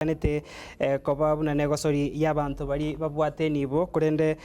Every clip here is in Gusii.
Ekanete koba buna negosori y'abanto baria babwate enibo, korende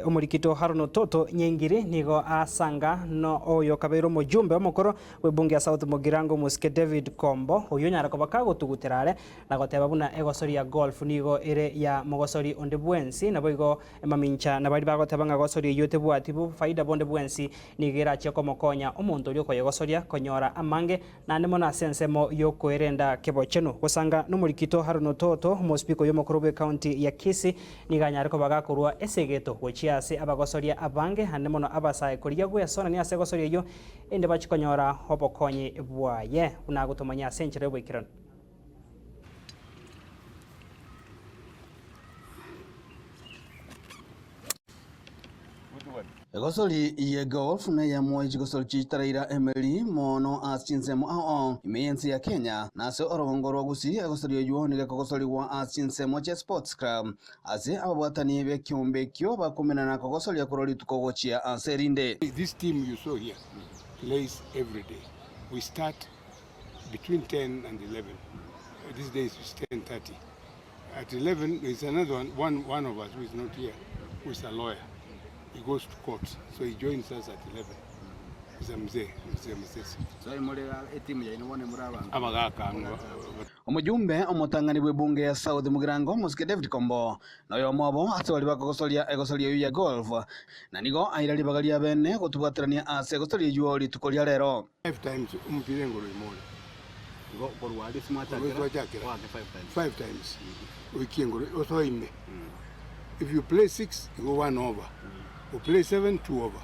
omorikito Haron Ototo Nyengiri nigo asanga no oyo okabeire omojumbe omokoro bw'ebunge ya South Mugirango omosike David Kombo, oyio onyara koba kagotugutera are na goteba buna egosori ya golf nigo ere ya mogosori onde bwensi. Naboigo mamincha na baria bagoteba ng'a gosori eyio tebwati faida bonde bwensi nigo erachie komokonya omonto oria okoyegosoria konyora amange Naende mono ase ensemo y'okoerenda kebochenu. Gosanga nomorikito Harun Ototo, omosipika oyio omokoro bw'ecounty ya Kisii, nigo anyare koba gakorua esegeto gochia ase abagosoria abange naende mono abasae korigia gwesonania ase egosoria eyio erinde bachie konyora obokonyi bwaye buna agotomanyia ase enchera y'oboikeranu. Egosori ye golf neyemo ye chigosori chitaraira emeri mono ase chinsemo ao ao ime y'ense ya Kenya na ase orogongo rwa Gusii. Egosori eywo nigo ekogosorigwa ase chinsemo chia Sports Club ase ababwatani b'ekiombe ekio bakomenana kogosoria korwa rituko gochia ase erinde. This team you saw here plays every day. We start between 10 and 11. These days it's 10:30. At 11 there is another one, one, one of us who is not here, who is a lawyer. He goes to court, so he joins us at 11. Is a mzee, mzee Musesi. So imore etimu yaino bono imore abanto. Abagaka ang'o. Omojumbe omotang'ani bw'ebunge ya South Mugirango, Omosike David Kombo, noyomo obo ase baria bakogosoria egosoria eyio ya golf, na nigo aira ribaga ria bene gotobwaterania ase egosoria eyio rituko ria rero. Five times omopira engoro ime ore. Igo korwa aria ase Korwa mwachakera, twachakera. oake five times. Five times oikie engoro osoe ime. If you play six igo one over, o play seven two over.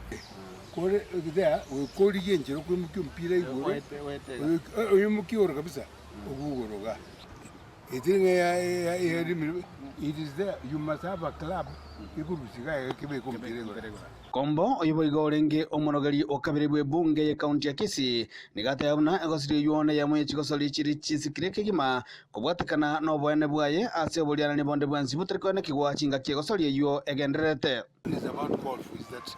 Kore there goika origie enchera okoimokia omopira igoro, Oete- oete iga. oyoki- oimokie igoro kabisa ogwe igoro igaa. Etiri ng'a ya- ya- ya- it is there you must have a club ekorusia igaa iga kebeke omopira igoro. Kombo, oyio boigo orenge omorogeri o kabere bw'ebunge y'ekaunti ya Kisii, nigo ateba buna egosori eyio neyemo ye chigosori chiria chisikire kegima kobwatekana noboene bwaye ase oborianani bonde bwensi botari koenekigwa chingaki egosori eyio egendererete. Is about golf is that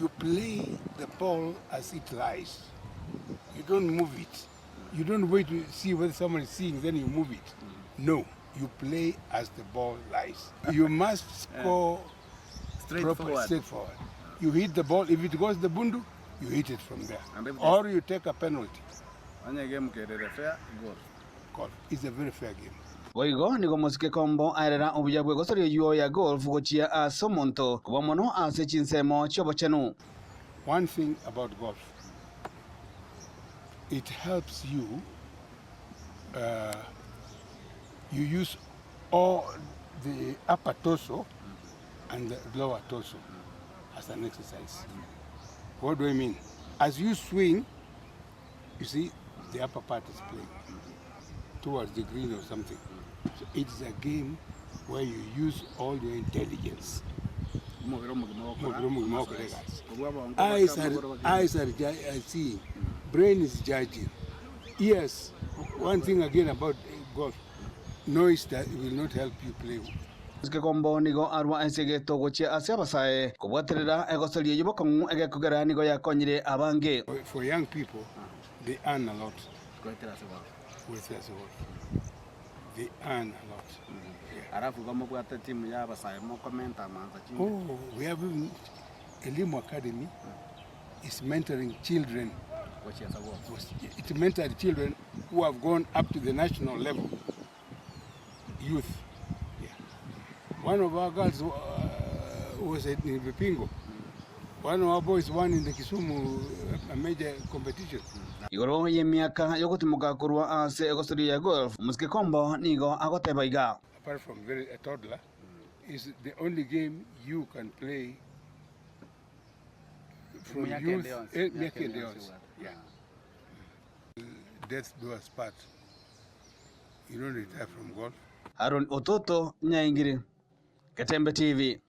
you play the ball as it lies you don't move it you don't wait to see whether someone is seeing then you move it no you play as the ball lies you must score Straightforward. Straightforward. You hit the ball, if it goes the bundu, you hit it from there. And if Or you take a penalty. Onye game kerere fair, goal. Golf is a very fair game. Boigo nigo omosike Kombo aerera obuya bw'egosoria eyio ya golf gochia ase omonto koba mono ase chinsemo chi'obochenu. One thing about golf, it helps you, uh, you use all the upper torso and the lower torso as an exercise. What do I mean? As you swing, you see the upper part is playing towards the green or something. So it's a game where you use all your intelligence. Omobere omogima ogokora Omobere omogima ogokora amazoezi. egasi. Korwa abongo Eyes baka are, amagoro bagende. eyes are, ju- are seeing, brain is judging. Ears, one thing again about golf, noise that will not help you play. Gekombo nigo arwa ense egeto gochia ase abasae, kobwaterera egosoria eyio bokong'u egekogera nigo yakonyire abange. For young people, they earn a lot. Goetera ase golf. Goetera ase golf. They earn a lot. Yeah. Alafu igo mobwate timu ya abasae mokomenta amansa chinde. Oh, we have even Elimu Academy is mentoring children. Gochia ase golf. It mentored children who have gone up to the national level. Youth. Yeah. One of our girls uh, was in Vipingo. One of our boys won in the Kisumu uh, a major competition. Igoro y'emiaka y'ogotimoka korwa ase egosoria ya golf, Omosike Kombo nigo agoteba iga. Apart from very a toddler, is the only game you can play from Miaka youth ende yonsi. eh, Miaka miaka ende ende yonsi yonsi. obwate. Yeah. Death do us part. You don't retire from golf. Aaron Ototo, Nyaingiri, Getembe TV.